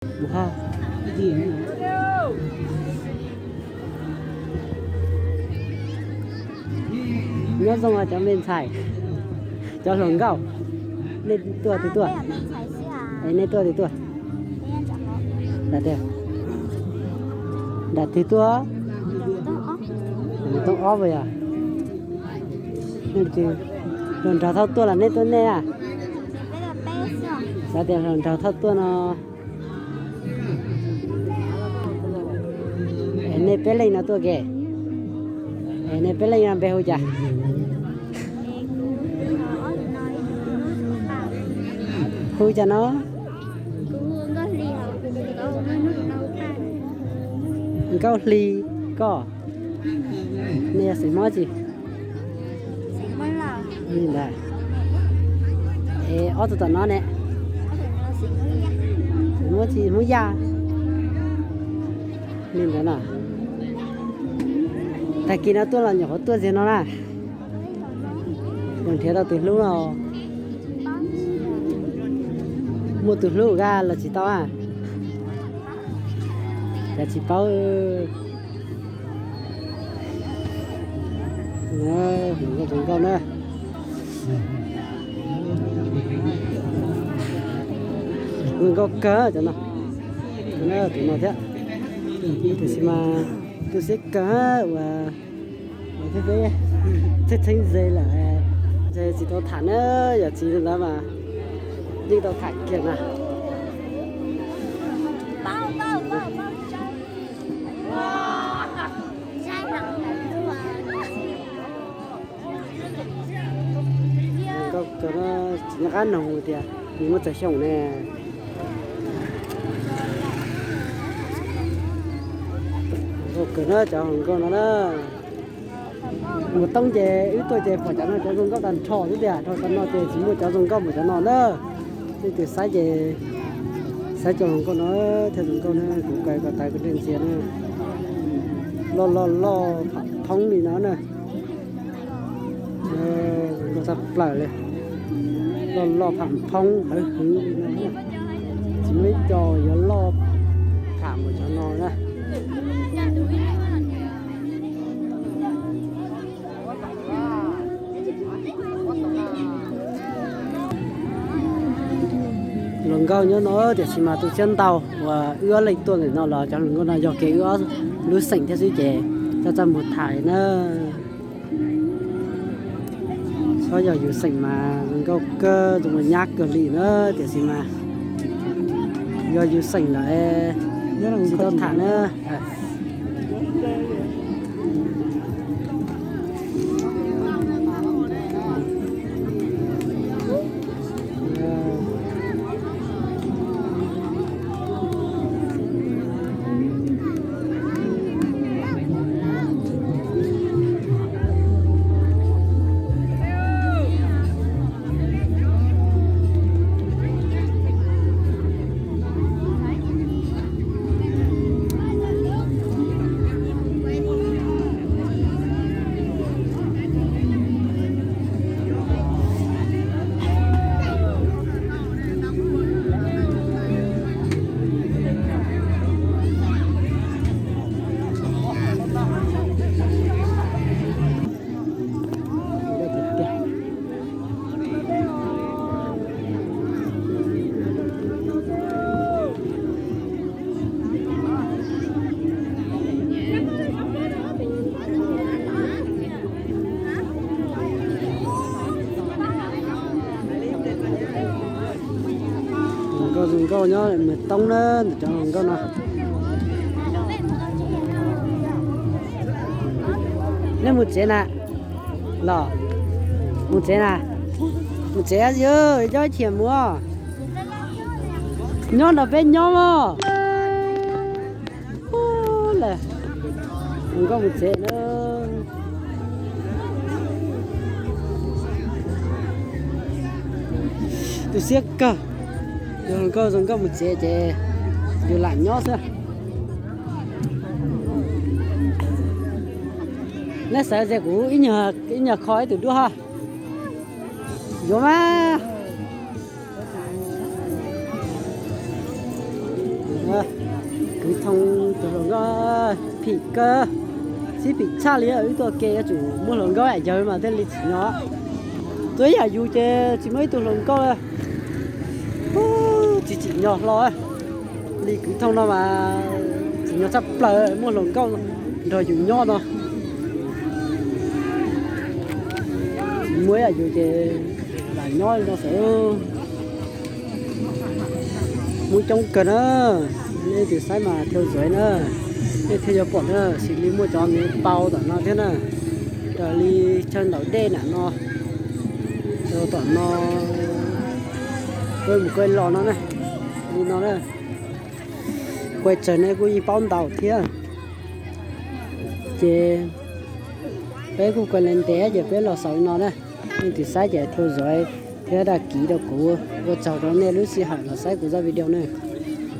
Mus ho. Nyob zoo cov me ntxhais, cov hluas nkauj, nej tuaj twg tuaj? Es nej tuaj twg tuaj? Nram twg tuaj? Mus Toob Ob puas yog? Hluas nraug thauj tuaj los nej tuaj nej a? Xav tias hluas nraug thauj tuaj no. Es nej peb leej no tuaj ke? Es nej peb leej no npe hu cas? Hu cas no? Nkauj Hli. Koj? Nej yog xeem Hmoob tsi? Li ntawd. Es ob tug tom no ne? Hmoob tsi? Hmoob Yaj. Li ntawd no. Tag kis no tuaj los nyuam qhuav tuaj ziag no na. Puas nrhiav tau tus hlub no? Muaj tus hlub ka los tsis tau a? Cas tsis paub. Zoo nkauj na. Zoo nkauj kawg cov no. Tus no thiab. Tiam sis mas tu siab kawg uas txheeb txheeb ze lawm, ntshe tsis tau tham na, yog tsis li ntawd mas yeej tau tham kiag na. Nkauj kawg, tsis nco qab noog tias nws muaj txaus xyoo ne. Nkauj kawg na cov hluas nkauj no na. Mus Toob ces wb tuaj ces pom cov no cov zoo nkauj tag nrho xwb tiag, rau tom no ces tsis muaj cov zoo nkauj npaum cov no na. Leej twg saib ces saib cov hluas nkauj no thiaj zoo nkauj na, kuv kaw ko taw kuv dej ntxias na. Loj loj loj pham phoob li no na. Zoo nkauj tshaj plaws li. Loj loj pham phoob hawv hwv li no. Tsis muaj ib co yuav loj pham npaum cov no na. Hluas nkauj nyob no tiam sis mas tu siab ntau uas wb ob leeg tuaj ntawm no los cov hluas nkauj no yog kev wb ob lub xeem thiab xwb ces txhob txaj muag tham na. Txhob yog yus xeem mas zoo nkauj kawg, zoo ua nyab kawg li na, tiam sis mas yog yus xeem lawm tsis tau tham na. Zoo nkauj, zoo nkauj nyob Mws Toob na, ntawm cov zoo nkauj no. Nej mus tsev na los? Mus tsev na? Mus tsev, nyob ib chim mus. Nyob nrog peb nyob os. Zoo nkauj mus tsev na. Tu siab kawg. Yus zoo nkauj, zoo nkauj mus tsev ces yus lam nyob xwb. Neb xav tias kuv ib nyuag kho ib tug duab ho. Yuav mas. Kwv Thoob tus hluas nkauj phim kawg, xib phim tshaj li, wb tuaj ke yuav tsum muaj hluas nkauj yam yawg mas thiaj li tsim nyog. Tuaj yam yus ces tsis muaj ib tug hluas nkauj li, tsis tsim nyog hlo. Li Kwv Thoob no mas tsim nyog tshaj plaws muaj hluas nkauj nrog yus nyob no. Tsis muaj yam yus ces lam nyob li no xwb. Hmoob coob kawg na, nej tus saib mas theo dõi na, nej thiaj yuav pom na, xws li muaj cov me pau tom no thiab na, raws li chaw ntaus dej nram no, rau tom no, kuj mus kuj los no na, li no na, kuj tsawg nej kuj yeej paub ntau thiab. Ces peb kuj kuj li ntev ces peb los xaus li no na, nej tus saib ces theo dõi thiab đăng ký rau kuv, ua tsaug rau nej lub sij hawm los saib kuv zaj video na.